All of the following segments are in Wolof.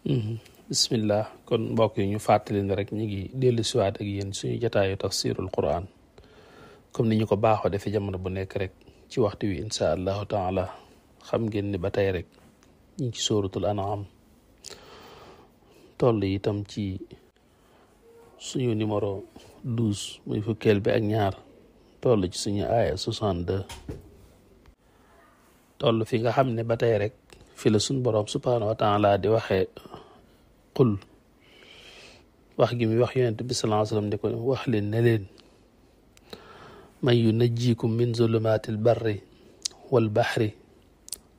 bismillah kon mbokk yi ñu fàttali ne rek ñu ngi dellu siwaat ak yéen suñu jataayu tafsirul quran comme ni ñu ko baaxoo defee jamono bu nekk rek ci waxtu wi insha allahu taala xam ngeen ni ba tey rek ñu ngi ci sóoratul an'am toll itam ci suñu numéro 12 muy fukkeel bi ak ñaar toll ci suñu aaya 62 toll fi nga xam ne ba tey rek fi la suñ boroom subhaanahu wa taala di waxee qul wax gi mi wax yonent bi sallallahu alayhi wa sallam di ko wax leen ne leen man yunajjikum min zulumaatil barri wal bahri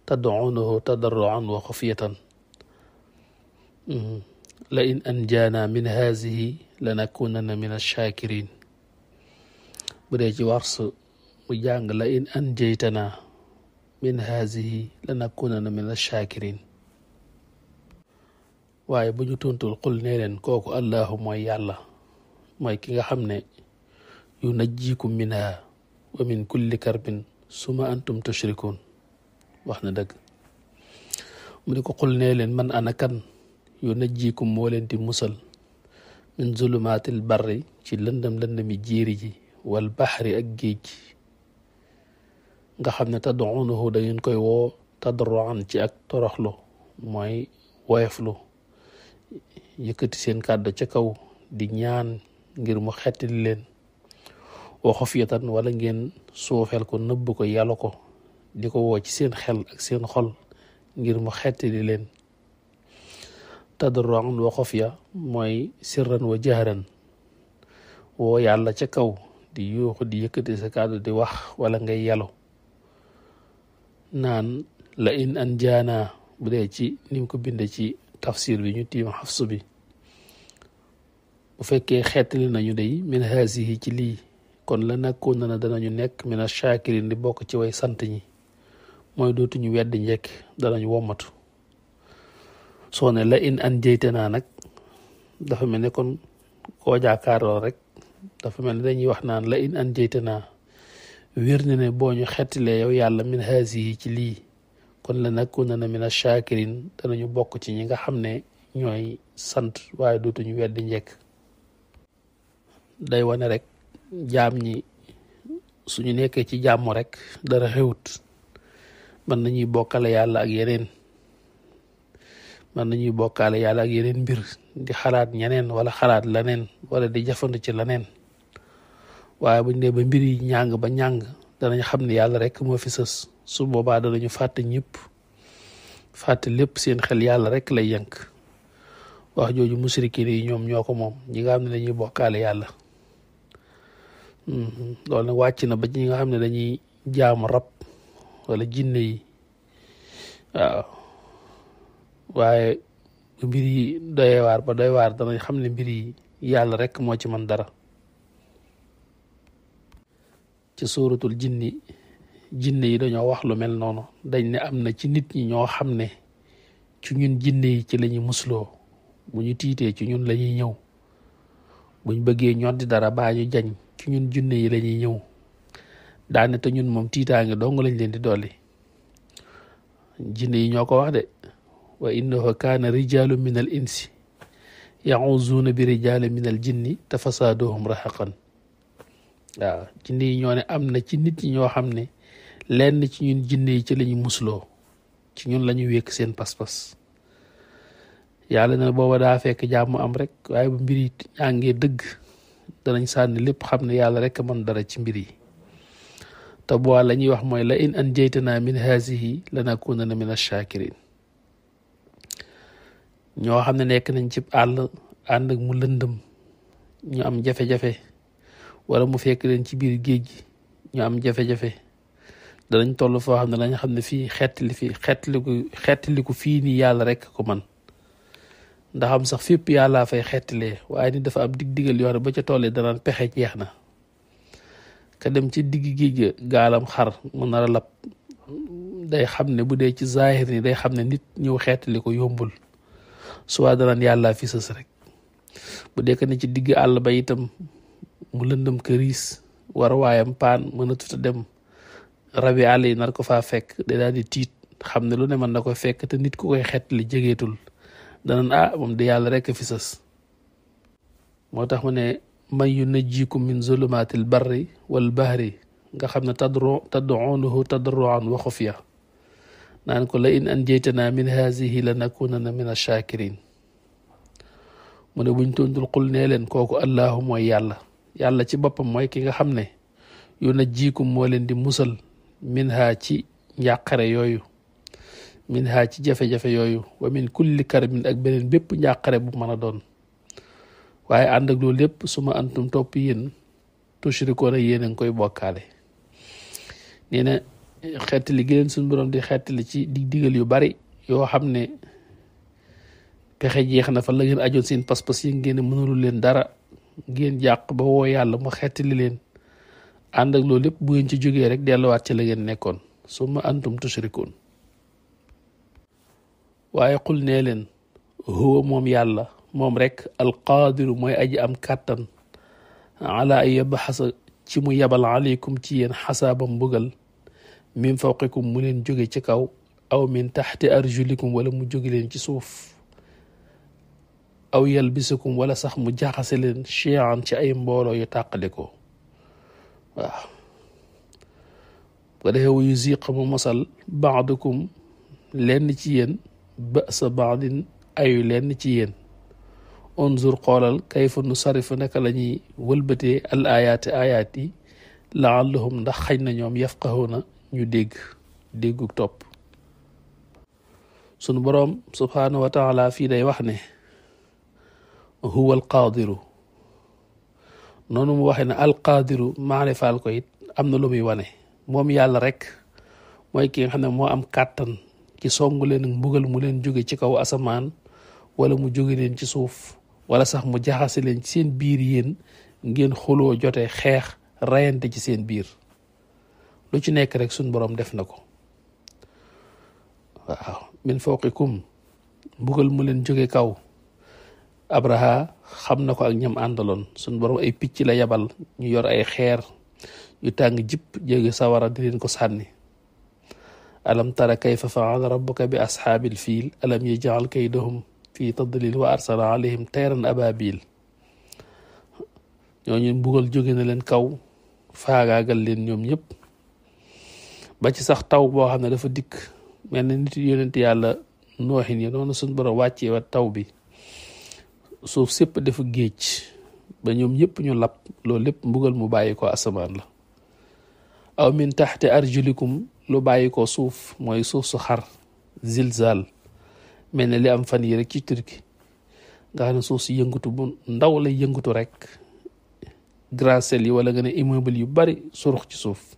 tad'uunahu tadarruan wa xufyatan la in anjaana min hazihi lanakunanna min ash-shakirin bu dee ci wars mu jàng la in anjaytana min hazihi lanakunanna min ash-shakirin waaye bu ñu tontul xul nee leen kooku allahu mooy yàlla mooy ki nga xam ne yu najjikum minha wa min kulli karbin suma antum tushrikun wax na dëgg mu di ko xul nee leen man ana kan yu najjikum moo leen di musal min zulumaatil barri ci lëndami jéeri ji wal baxri ak géej gi nga xam ne tad'uunahu da ngeen koy woo tadarruan ci ak toroxlu mooy woyeflu yëkkati seen kàddu ca kaw di ñaan ngir mu xettali leen wa xufyatan wala ngeen suufeel ko nëbb ko yàlla ko di ko woo ci seen xel ak seen xol ngir mu xettali leen tadarruan wa xufya mooy sirran wa jahran woo yàlla ca kaw di yuuxu di yëkkati sa kàddu di wax wala ngay yàllu naan la in anjaana bu dee ci ni mu ko binde ci tafsir bi ñu tiim xafsu bi bu fekkee xeetali nañu day min haasihi ci lii kon la nekkoon na danañu nekk min ash-shakirin di bokk ci way sant ñi mooy dootuñu weddi njekk danañu wommatu soo ne la in anjaytanaa nag dafa mel ne kon koo jaakaaroo rek dafa mel ne dañuy wax naan la in anjaytanaa wér na ne boo ñu xeetilee yow yàlla min haasihi ci lii kon la nakunanna min ash-shakirin danañu bokk ci ñi nga xam ne ñooy sant waaye dootuñu weddi njekk day wane rek jaam ñi suñu nekkee ci jàmm rek dara xewut mën nañuy bokkale yàlla ak yeneen mbir di xalaat ñeneen wala xalaat laneen wala di jafandu ci laneen waaye buñ ne ba mbir yi ñàng ba ñàng danañ xam ne yàlla rek moo fi sës su boobaa danañu fàtte ñëpp fàtte lépp seen xel yàlla rek lay yënk wax jooju musrikin yi ñoom ñoo ko moom ñi nga xam ne dañuy bokkaale yàlla loolu nag wàcc na ba ñi nga xam ne dañuy jaamu rab wala jinne yi waaw waaye mbir yi doy waar ba doy waar danañ xam ne mbir yi yàlla rek moo ci mën dara ci suuratul jinne yi dañoo wax lu mel noonu dañ ne am na ci nit ñi ñoo xam ne ci ñun jinne yi ci lañuy musloo bu ñu tiitee ci ñun lañuy ñëw buñ bëggee ñoddi dara baa ñu jañ ci ñun jinne yi lañuy ñëw daane te ñun moom tiitaange dong lañ leen di dolli jinne yi ñoo ko wax de wa innahu kaana rijaalu min al insi ya'uzuuna bi rijaali min al jinni te fasaaduhum rahaqan waaw jinne yi ñoo ne am na ci nit ñi ñoo xam ne lenn ci ñun jinne yi ci lañu musloo ci ñun lañu wékk seen pas-pas yàlla na booba daa fekk jàmm am rek waaye bu mbir yi ñàngee dëgg danañ sànni lépp xam ne yàlla rek mën dara ci mbir yi te boo la ñuy wax mooy la in anjaytanaa min haasihi lanakunanna min ash-shakirin ñoo xam ne nekk nañ ci àll ànd ak mu lëndëm ñu am jafe-jafe wala mu fekk leen ci biir géej gi ñu am jafe-jafe danañ toll foo xam ne dañ xam ne fii xettiliku fii nii yàlla rek ko man ndax am sax fépp yàllaa fay xettilee waaye ni dafa am dig-digal yoo xam ne ba ca tollee danaan pexe jeex na ka dem ci digg géej ga gaalam xar mu nar a lab day xam ne bu dee ci zahir ni day xam ne nit ñëw xettali ko yombul suwaa danaan yàllaa fi sës rek bu dee ne ci digg àll ba itam mu lëndëm këriis war waayam paan mënatut a dem rabi àll yi nar ko faa fekk day daal di tiit xam ne lu ne mën na ko fekk te nit ku koy xettali jegeetul danan moom de yàlla rekk fi sës. moo tax mu ne man yunajjikum min zulumatil barri wal bahri nga xam ne tad'uunahu tadarruan wa xufya naan ko la in anjaytana min hazihi la nakunanna min ash-shakirin. mu ne buñ tontul qul nee leen kooku allahu mooy yàlla. yàlla ci boppam mooy ki nga xam ne yunajjikum moo leen di musal min ha ci njàqare yooyu, min ha ci jafe-jafe yooyu, wa min kulli karbin ak beneen bépp njàqare bu mën a doon. waaye ànd ak loolu lépp suma antum topp yéen tushrikoona yéen a ngi koy bokkaale. nee na xettali gi leen suñu borom di xettali ci digal yu bari yoo xam ne pexe jeex na fa la ngeen ajoon seen pas-pas yi ngeen mënulu leen dara, ngeen jàq ba woo yàlla mu xettali leen. ànd ak loolu lépp bu ngeen ci jógee rek delluwaat ci la ngeen nekkoon summa antum tushrikoon. waaye xul nee leen huwa moom yàlla moom rek alqaadiru mooy aji am kàttan ala ay yabaxasa ci mu yabal aleykum ci yéen xasaabam mbugal min fawqikum mu leen jóge ci kaw aw min taxti arjulikum wala mu jóge leen ci suuf aw yalbisukum wala sax mu jaxase leen chian ci ay mbooloo yu tàqale ko. waaw ko defee wu yuziqa mu mosal baadukum lenn ci yéen ba'sa baadin ayu lenn ci yéen. unzur xoolal kayfa nu sarifu naka la ñuy wëlbatee al ayaat yi laallahum ndax xañ na ñoom yafqahuna ñu déggu topp. sunu boroom subhaanahu wa taala fii day wax ne huwa alqaadiru. noonu mu waxee ne alqaadiru maarifaal ko it am na lu muy wane. moom yàlla rek mooy ki nga xam ne moo am kàttan ci songu leen ak mbugal mu leen jóge ci kaw asamaan wala mu jóge leen ci suuf wala sax mu jaxase leen ci seen biir yéen ngeen xuloo jote xeex rayante ci seen biir. lu ci nekk rek suñ boroom def na ko. waaw min fawqikum mbugal mu leen jóge kaw. Abraha xam na ko ak ñam àndaloon suñ boroom ay picc la yabal ñu yor ay xeer yu tàng jipp jóge sawara di leen ko sànni. alam tara kayfa faala rabbuka bi ashaabil fiil alam yaj'al kaydahum fi tadlil wa arsala alayhim tayran ababil. ñooñu mbugal jóge na leen kaw faagaagal leen ñoom ñëpp ba ci sax taw boo xam ne dafa dikk mel na nit yonent yàlla nooxin yi noonu suñ borom wàccee wa taw bi suuf sépp dafa géej ba ñoom ñëpp ñu lab. loolu lépp mbugal mu bàyyi ko asamaan la. aw min taxti arjulikum lu bàyyi ko suuf mooy suuf su xar zilzal mel ne li am fan yi rek ci Turki nga xam ne suuf si yëngatu bu ndaw lay yëngatu rek gratte-ciel yi wala nga ne immeuble yu bari surux ci suuf.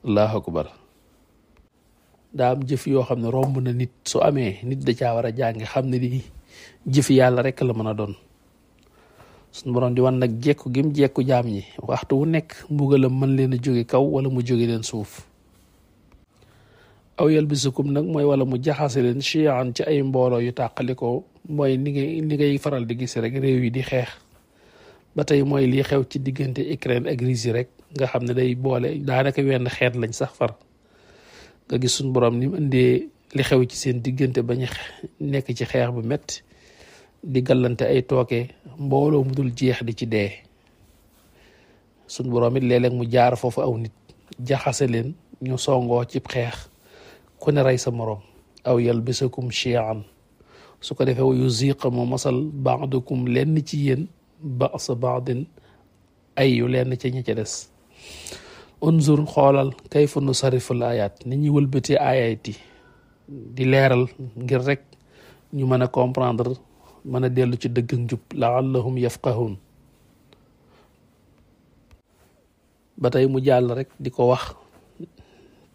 allahu akbar. daa am jëf yoo xam ne romb na nit su amee nit da caa war a jàngi xam ne di jëfi yàlla rek la mën a doon. suñu borom di wan nag jekku gim jekku jaam ñi waxtu wu nekk mbugalam mën leen a jóge kaw wala mu jóge leen suuf. aw yalbisukum nag mooy wala mu jaxase leen chian ci ay mbooloo yu tàqalikoo mooy ni ngay faral di gis rek réew yi di xeex. ba tey mooy lii xew ci diggante Ukraine ak Russie rek nga xam ne day boole daanaka wenn xeet lañ sax far. nga gis suñu borom ni mu indee li xew ci seen diggante bañ nekk ci xeex bu metti di gallante ay tooke mbooloo mu dul jeex di ci dee. suñ boroom it léeg-léeg mu jaar foofu aw nit jaxase leen ñu songoo ci xeex ku ne rey sa moroom. aw yalbisakum chian su ko defee wa yuziqa mu masal ba'dakum lenn ci yéen ba'sa ba'din ay yu lenn ca ñi ca des. unzur xoolal kayfa nusarriful ayaat ni ñuy wëlbatee ayaat yi di leeral ngir rek ñu mën a comprendre mën a dellu ci dëgg ak njub laallahum yafqahun. ba tey mu jàll rek di ko wax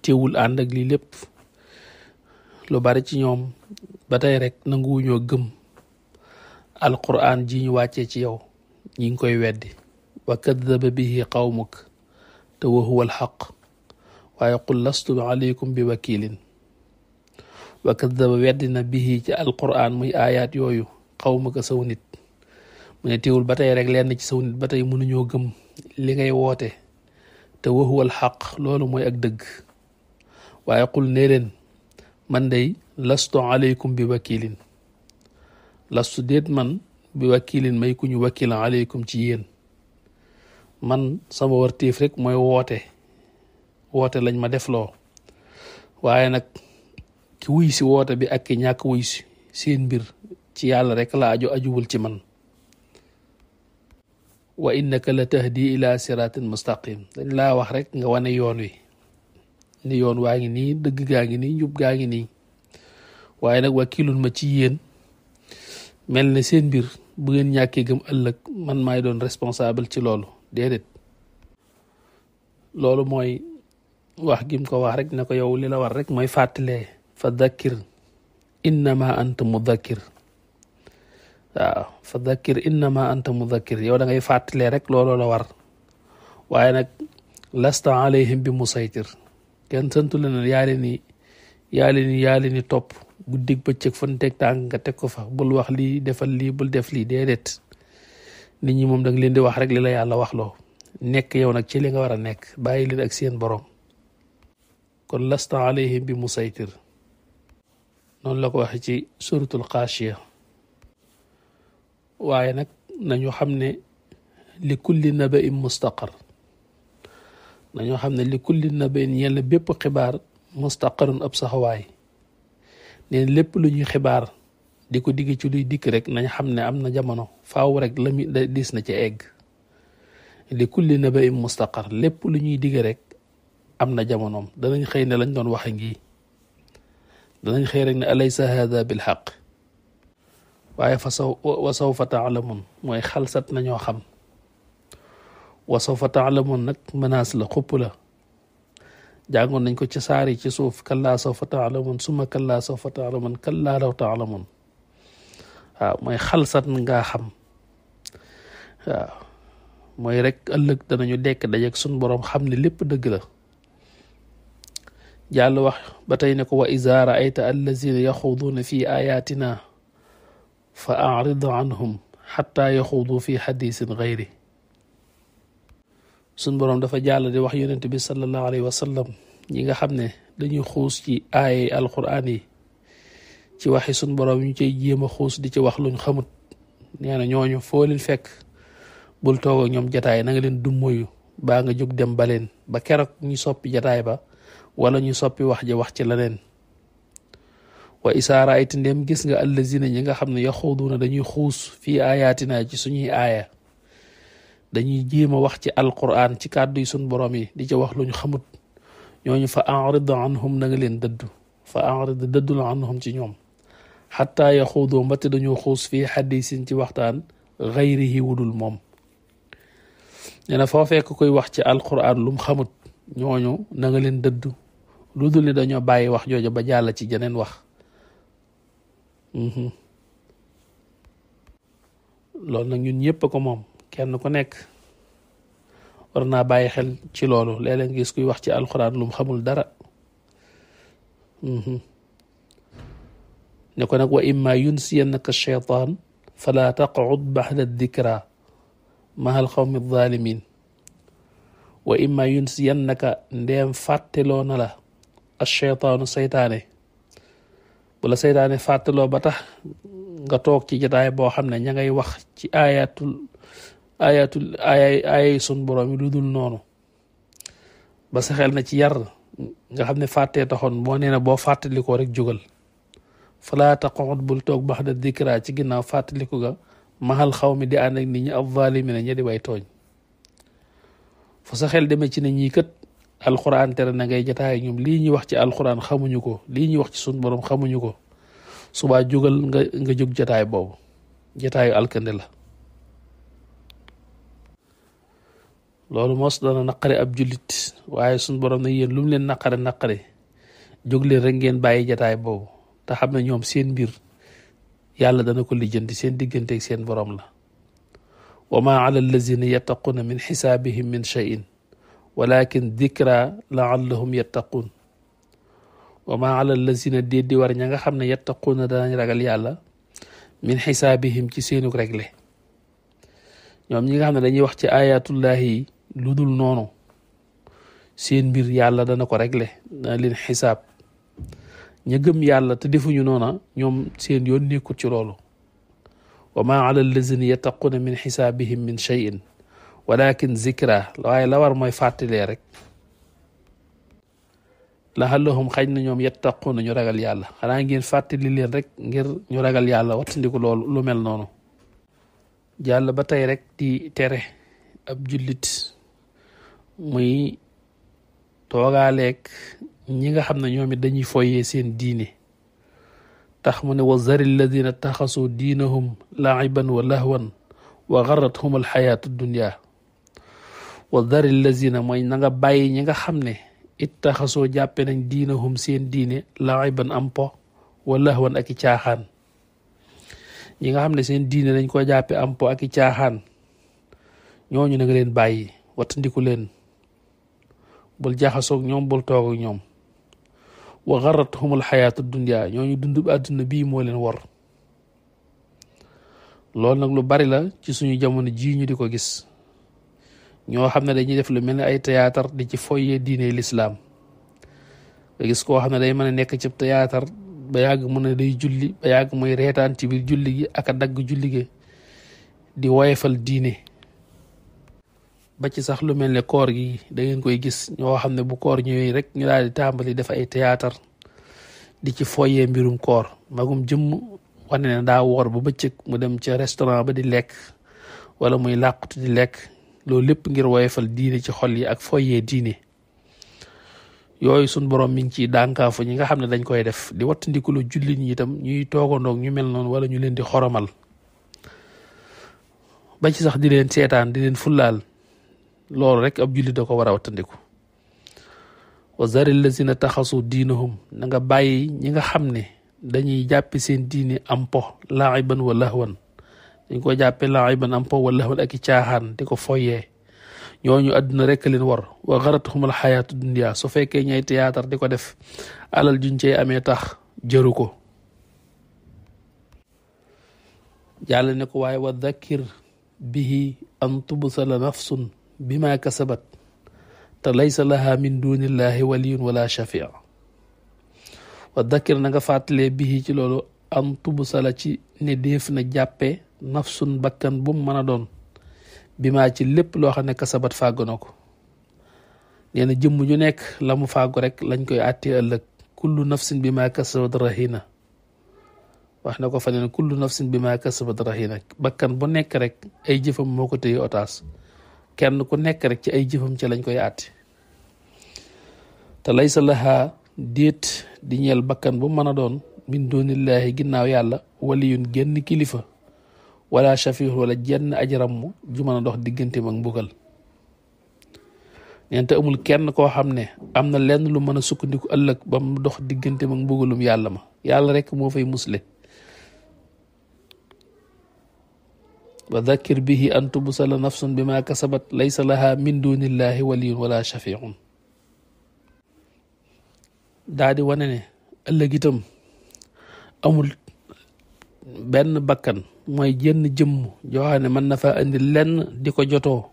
teewul ànd ak lii lépp lu bari ci ñoom ba tey rek nanguwuñoo gëm alquran ji ñu wàccee ci yow ñi ngi koy weddi. wa kaddaba bihi qawmuk te wa huwa alxaq waaye qul lastu alaykum bi wakilin. wa kaddaba weddi na bihi ci alquran muy aayaat yooyu qawmuka saw nit. mu ne teewul ba tey rek lenn ci saw nit ba tey mënuñoo gëm li ngay woote te wa huwa alxaq loolu mooy ak dëgg. waaye qul nee leen man day lastu alaykum bi wakilin lastu déet man bi wakilin may ku ñu wakil aleykum ci yéen man sama wartiif rek mooy woote lañ ma defloo waaye nag ki wuy si woote bi ak ki ñàkk wuy si seen mbir ci yàlla rek la ajuwul ci man wa innaka la tahdi ila siratin mustaqim dañ laa wax rek nga wane yoon wi ni yoon waa ngi nii dëgg gaa ngi nii njub gaa ngi nii waaye nag wakilun ma ci yéen mel ne seen mbir bu ngeen ñàkkee gëm ëllëg man maay doon responsable ci loolu déedéet loolu mooy wax gim ko wax rek ne ko yow li la war rek mooy fàttalee fa dakkir innama anta mudakkir waaw fa dakkir innama anta mudakkir yow da ngay fàttalee rek looloo la war waaye nag lasta alayhim bi musaytir kenn santu la ne yaa leen ni topp guddig bëccëg fan teg tànk nga teg ko fa bul wax lii defal lii bul def lii déedéet nit ñi moom da nga leen di wax rek li la yàlla wax loo nekk yow nag ci li nga war a nekk bàyyi leen ak seen borom kon lasta alayhim bi musaytir noonu la ko waxe ci suratul xaashiya waaye nag nañu xam ne li kulli nabain mustaqar nañoo xam ne li kulli nabain ñeel bépp xibaar mustaqarun ab saxawaay neen lépp lu ñuy xibaar di ko digg ci luy dikk rek nañ xam ne am na jamono faaw rek la mi dis na ci egg li kulli nabain mustaqar lépp lu ñuy digg rek am na jamonoom danañ xëy ne lañ doon waxe ngi danañ xëy rek ne alaysa hada bil xaq waaye wa sawfa taalamun mooy xalsat nañoo xam wa sawfa taalamun nag menace la xupp la jàngoon nañ ko ci saar yi ci suuf kallaa sawfa taalamun summa kallaa sawfa taalamun kallaa law taalamun waaw mooy xalsat ngaa xam waaw mooy rek ëllëg danañu dekk dajeeg suñ boroom xam ne lépp dëgg la jàll wax ba tey ne ko wa iza raayta allazina yaxuduuna fi ayatina fa arid anhum xatta yaxudu fi xadisin gayri suñ boroom dafa jàll di wax yonent bi sallallahu alayhi wa sallam ñi nga xam ne dañuy xuus ci aaya alquran yi ci waxi suñ boroom ñu cay jéem a xuus di ci wax luñ xamut nee na ñooñu foo leen fekk bul toog ak ñoom jataay na nga leen dummoyu baa nga jóg dem baleen ba keroog ñu soppi jataay ba wala ñu soppi wax ja wax ci leneen wa isaa raayta ndem gis nga allazina ñi nga xam ne yaxuduuna dañuy xuus fii ayatina ci suñuy aaya dañuy jéem a wax ci alquran ci kàddu yi suñ borom yi di ci wax luñ xamut ñooñu fa arid anhum na nga leen dëddu fa arid dëddul anhum ci ñoom xataa yaxuudoo mbate dañoo xuus fii xadisin ci waxtaan gayrihi wudul moom nee na foo fekk koy wax ci alquran lum xamut ñooñu na nga leen dëddu lu dul ni dañoo bàyyi wax jooja ba jàll ci jeneen wax loolu nag ñun ñëpp ko moom kenn ku nekk war naa bàyyi xel ci loolu léeg-léeg nga gis kuy wax ci alxuraan lu mu xamul dara ne ko nag wa imma yunsiyannaka shaytaan fala taqcud baxda dikra maha alqawmi alzalimin wa imma yunsiyannaka ndeem fàtteloo na la ashaytaanu saytaane bu la saytaane fàtteloo ba tax nga toog ci jotaay boo xam ne ña ngay wax ci aayay sun borom yi lu dul noonu ba sa xel na ci yar nga xam ne fàttee taxoon moo nee na boo fàttalikoo rek jógal falaa taqud bul toog bax da dikra ci ginnaaw fàttaliku ga maxal xaw mi di ànd ak nit ñi ab zaalimina ña di way tooñ fu sa xel demee ci ne ñii kat alxuraan tere na ngay jotaay ñoom lii ñuy wax ci alxuraan xamuñu ko lii ñuy wax ci sun borom xamuñu ko subaa jógal nga jóg jotaay boobu jotaayu alkande la loolu mos dana naqare ab jullit waaye suñ borom na yéen lu mu leen naqare jóg leen rek ngeen bàyyi jataay boobu te xam ne ñoom seen mbir yàlla dana ko lijjanti seen digganteeg seen borom la wa ma ala allazina yattaquna min xisaabihim min cheyin walakin dikra laallahum yattaqun wa ma ala allazina déeddi war ña nga xam ne yattaquna danañ ragal yàlla min xisaabihim ci seenuk regle ñoom ñi nga xam ne dañuy wax ci ayatullahi yi lu dul noonu seen mbir yàlla dana ko régler dana leen xisaab ña gëm yàlla te defuñu noona ñoom seen yoon nekkut ci loolu wa maa ala allazina yattaquuna min xisaabihim min cheyin walakin zikra waaye la war mooy fàttalee rek lahallahum xañ na ñoom yattaquuna ñu ragal yàlla xanaa ngeen fàttali leen rek ngir ñu ragal yàlla wattandiku loolu lu mel noonu jàll ba tey rek di tere ab jullit muy toogaaleeg ñi nga xam ne ñoom it dañuy foyee seen diine tax mu ne wa zari alladina taxasu diinahum laiban wa lahwan wa garrathum alxayaatu dunia wa zari alladina mooy na nga bàyyi ñi nga xam ne ittaxasoo jàppe nañ diinahum seen diine laiban am po wa lahwan ak i caaxaan ñi nga xam ne seen diine dañ ko jàppe am po ak i caaxaan ñooñu na nga leen bàyyi wattandiku leen bul jaxasoog ñoom bul toog ak ñoom wa garrathum alxayaatu dunia ñooñu dund àdduna bii moo leen war loolu nag lu bari la ci suñu jamono jii ñu di ko gis ñoo xam ne dañuy def lu mel ni ay théâtre di ci foyee diine lislaam nga gis koo xam ne day mën a nekk ci théâtre ba yàgg mu ne day julli ba yàgg muy reetaan ci biir julli gi ak a dagg julli gi di woyefal diine ba ci sax lu mel ne koor gi da ngeen koy gis ñoo xam ne bu koor ñëwee rek ñu daal di tàmbali def ay théâtre di ci foyee mbirum koor magum jëmm wane ne daa woor ba bëccëg mu dem ca restaurant ba di lekk wala muy làqutu di lekk loolu lépp ngir woyefal diine ci xol yi ak foyee diine yooyu suñ borom mi ngi ciy dànkaafu ñi nga xam ne dañ koy def di wattandiku lu jullit ñi itam ñuy toogandoog ñu mel noonu wala ñu leen di xoromal ba ci sax di leen seetaan di leen fullaal loolu rek ab jullit da ko war a wattandiku wa zari lazina taxasu diinahum na nga bàyyi ñi nga xam ne dañuy jàppe seen diine am po laiban wa lahwan dañ ko jàppe laiban am po wa lahwan ak i caaxaan di ko foyee ñooñu àdduna rek leen war wa garrathum alxayaatu dunia su fekkee ñay théâtre di ko def alal juñ cey amee tax jëru ko jàll ne ko waaye wa dhakkir bihi an tubsala nafsun bima kasabat te laysa laha min dunillahi waliyun wala shafia wa dhakkir na nga fàttalee bihi ci loolu an tubsala ci ne def na jàppe nafsun bakkan bu mu mën a doon bi maa ci lépp loo xam ne kasabat fàggu na ko nee na jëmm ju nekk la mu fàggu rek lañ koy àttee ëllëg kullu nafsin bi maa kasabat rahina wax na ko fa ne kullu nafsin bi maa kasabat rahina bakkan bu nekk rek ay jëfam moo ko téye otaas kenn ku nekk rek ci ay jëfam ci lañ koy àtte te laysa laha déet di ñeel bakkan bu mën a doon min dunillahi ginnaaw yàlla waliyun génn kilifa wala shafih wala jenn ajram ju mën a dox digganteem ak mbugal neen te amul kenn koo xam ne am na lenn lu mën a sukkandiku ëllëg ba mu dox digganteem ak mbugalum yàlla ma yàlla rek moo fay musle wa dhakkir bihi an tubsala nafsun bima kasabat laysa laha min dunillahi waliyun wala shafihun daa di wane ne ëllëg itam amul benn bakkan mooy jenn jëmm joo xam ne mën na fa indi lenn di ko jotoo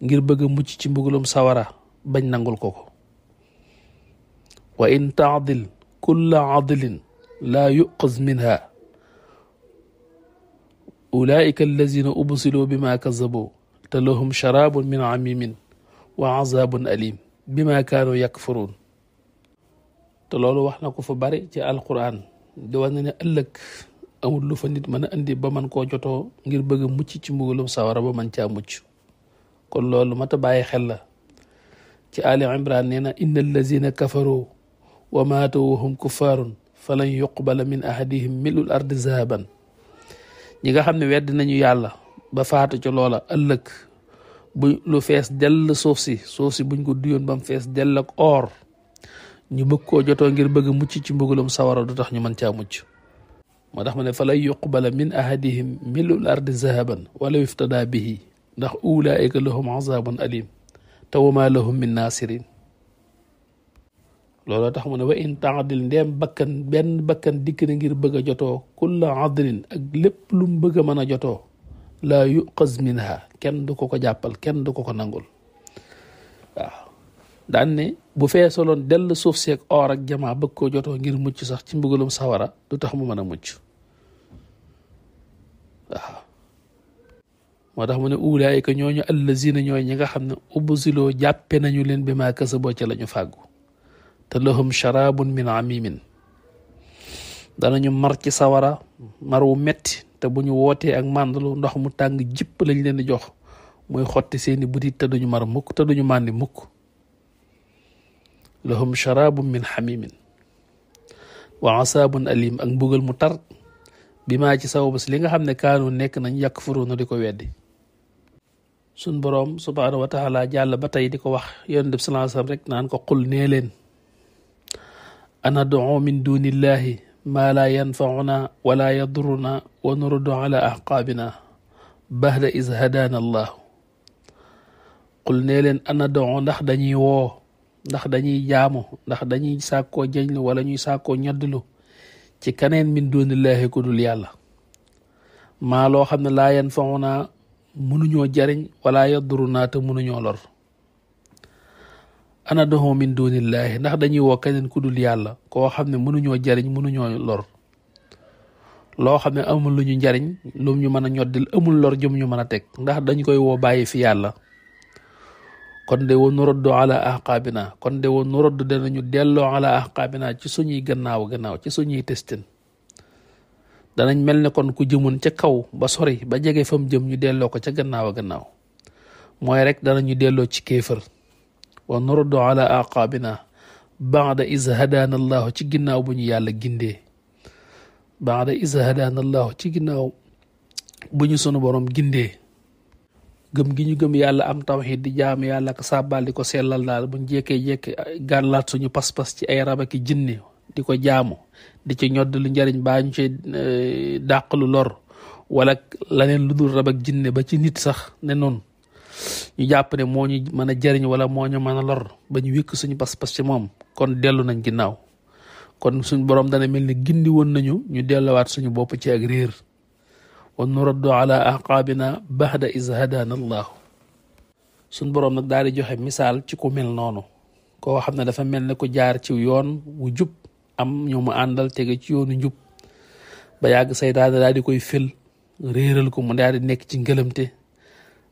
ngir bëgg a mucc ci mbugalum sawara bañ nangul ko ko wa in taadil kulla adlin laa yuqaz minha ulaika allazina ubsilu bima kazabu te lahum sharabun min amimin wa azabun alim bima kaanu yakfurun te loolu wax na ko fa bari ci alquran di wax ne ëllëg amul lu fa nit mën a indi ba man koo jotoo ngir bëgg a mucc ci mbugalum sawara ba man caa mucc kon loolu mat a bàyyi xel la ci Ali Imran nee na inna allazina kafaru wa maatu wa hum kuffaarun falan yuqbala min ahadihim milul ardi zahaban ñi nga xam ne wedd nañu yàlla ba faatu ci loola ëllëg bu lu fees dell suuf si buñ ko duyoon ba mu fees dell ak or ñu bëgg koo jotoo ngir bëgg a mucc ci mbugalum sawara du tax ñu mën caa mucc moo tax ma ne fa lan yuqbala min ahadihim milul ardi zahaban wala yuftada bihi ndax ulaika lahum azabun alim te wama lahum min nasirin looloo tax mu ne wa in taadil ndeem bakkan benn bakkan dikk na ngir bëgg a jotoo kulla adlin ak lépp lu mu bëgg a mën a jotoo laa yuqaz minha kenn du ko jàppal kenn du ko nangul waaw daan ne bu feesaloon dell suuf seeg or ak jamaa bëgg koo jotoo ngir mucc sax ci mbugalum sawara du tax mu mën a mucc waaw moo tax mu ne ulaayika ñooñu allazina ñooy ñi nga xam ne ubsiloo jàppe nañu leen bi maa kasaboo ca la ñu fàggu te lahum sharabun min amimin danañu mar ci sawara mar wu metti te bu ñu wootee ak màndalu ndox mu tàng jipp lañ leen di jox muy xotti seeni butit te duñu mar mukk te duñu màndi mukk lahum sharabun min xamimin wa asaabun alim ak mbugal mu tar bi maa ci sababu si li nga xam ne kaanu nekk nañ yakfuruuna di ko weddi suñ boroom subhaanahu wa taala jàll ba tey di ko wax yonent bi sallallahu alayhi wasallam rek naan ko qul nee leen anad'u min dunillahi maa laa yanfa'una wala yadurruna wa nuruddu ala ahqaabina ba'da iz hadaana allah qul nee leen anad'u ndax dañuy woo ndax dañuy jaamu ndax dañuy sàkkoo jañlu wala ñuy sàkkoo ñoddlu ci kaneen min dunillahi ku dul yàlla maa loo xam ne laa yanfa'una mënuñoo jariñ wala yadurruna te mënuñoo lor anad'u min dunillahi ndax dañuy woo keneen ku dul yàlla koo xam ne mënuñoo jariñ mënuñoo lor loo xam ne amul lu ñu njariñ lum ñu mën a ñoddil amul lor jëm ñu mën a teg ndax dañ koy woo bàyyi fi yàlla kon de woon nuraddu ala ahqaabina kon de woon nuraddu danañu delloo ala ahqaabina ci suñuy gannaaw ci suñuy testin danañ mel ne kon ku jëmoon ca kaw ba sori ba jege fam jëm ñu delloo ko ca gannaaw mooy rek danañu delloo ci kéefër wa nuraddu ala ahqaabina baada iz hadaana allahu ci ginnaaw bu ñu yàlla gindee baada iz hadaana allahu ci ginnaaw bu ñu sunu borom gindee gëm gi ñu gëm yàlla am tawxiid di jaamu yàlla ko sàbbaal di ko sellal daal buñ jekkee-jekki gàllaat suñu pas-pas ci ay rab aki jinne di ko jaamu di ci ñodd lu njariñ baa ñu ci dàq lu lor wala laneen lu dul rab ak jinne ba ci nit sax ne noonu ñu jàpp ne moo ñu mën a jariñ wala moo ñu mën a lor ba ñu wékk suñu pas-pas ci moom kon dellu nañ ginnaaw kon suñ borom dana mel ni gindi woon nañu ñu delluwaat suñu bopp ci ak réer wa nuraddu ala ahqaabina ba'da iz hadaana allahu suñ boroom nag daal di joxe misaal ci ku mel noonu koo xam ne dafa mel ne ku jaar ci yoon wu jub am ñu mu àndal tege ci yoonu njub ba yàgg saytaane daal di koy fël réeral ko mu daal di nekk ci ngëlamte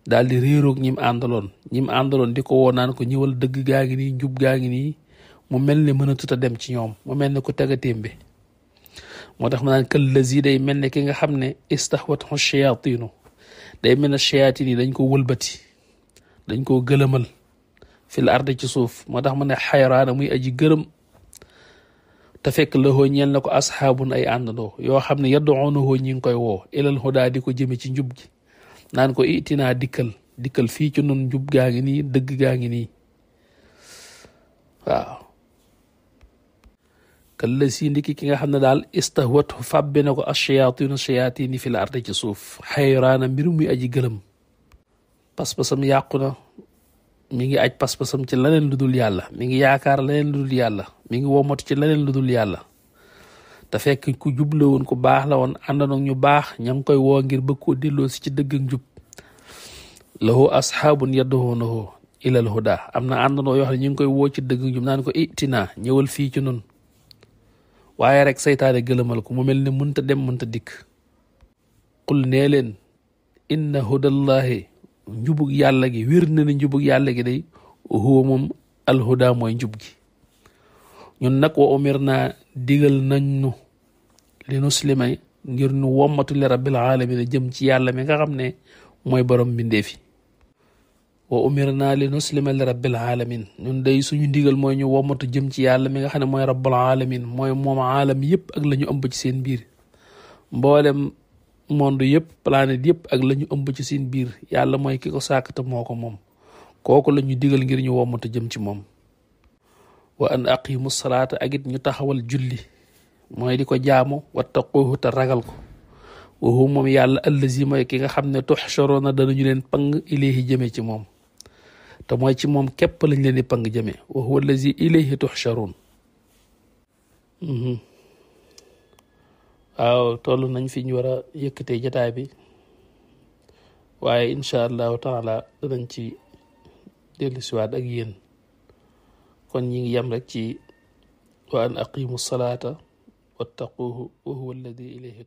daal di réeroog ñim àndaloon di ko woo naan ko ñëwal dëgg gaa ngi nii njub gaa ngi nii mu mel ne mënatut a dem ci ñoom mu mel ne ku tega témbe moo tax ma naan kallazi day mel ne ki nga xam ne istahwathu shayaatinu day mel ne shayaatin yi dañ ko wëlbati dañ koo gëlëmal fil ardi ci suuf moo tax ma ne xayraana muy aji gërëm te fekk lahoo ñeel na ko asxaabun ay àndandoo yoo xam ne yad'uunahu ñi ngi koy woo ilal hudaa di ko jëme ci njub gi naan ko itinaa dikkal fii ci nun njub gaa ngi nii dëgg gaa ngi nii waaw kalla si ndiki ki nga xam ne daal istahwat fàbbe na ko ash-shayaatinu shayaatin yi fil ardi ci suuf xayraana mbir muy aji gëlëm pas-pasam yàqu na mi ngi aj pas-pasam ci leneen lu dul yàlla mi ngi yaakaar leneen lu dul yàlla mi ngi womatu ci leneen lu dul yàlla te fekk ku jubla woon ku baax la woon àndanoog ñu baax ña ngi koy woo ngir bëgg koo delloo si ci dëgg ak njub lahu asxaabun yad'uunahu ilal hudaa am na àndandoo yoo xam ne ñu ngi koy woo ci dëgg ak njub naan ko itinaa ñëwal fii ci nun waaye rek saytaane gëlëmal ko mu mel ne mënta dem mënta dikk qul nee leen inna hudallahi njubug yàlla gi wér na ne njubug yàlla gi day huwa moom alhuda mooy njub gi ñun nag wa umir naa digal nañ nu li nuslima ngir nu wommatu li rabbil alamin jëm ci yàlla mi nga xam ne mooy borom mbindeefi wa umir naa li nuslima li rabbil alamin ñun day suñu ndigal mooy ñu wommatu jëm ci yàlla mi nga xam ne mooy rabbul alamin mooy moom aalam yëpp ak la ñu ëmb ci seen biir mboolem monde yëpp planète yëpp ak la ñu ëmb ci seen biir yàlla mooy ki ko sàkk te moo ko moom kooku la ñu digal ngir ñu wommatu jëm ci moom wa an aqimu salaata ak it ñu taxawal julli mooy di ko jaamu wattaquhu te ragal ko wa huwa moom yàlla allazi mooy ki nga xam ne tuxsharoona danañu leen pang ilayhi jëme ci moom te mooy ci moom képp lañ leen di pang jëme wa huwa allazi ilayhi tuxsharoon waaw toll nañ fi ñu war a yëkkatee jataay bi waaye incha allahu taala danañ ci dellu siwaat ak yéen kon ñi ngi yem rek ci wa an aqimu salaata wattaquhu wa huwa alladi ilayhi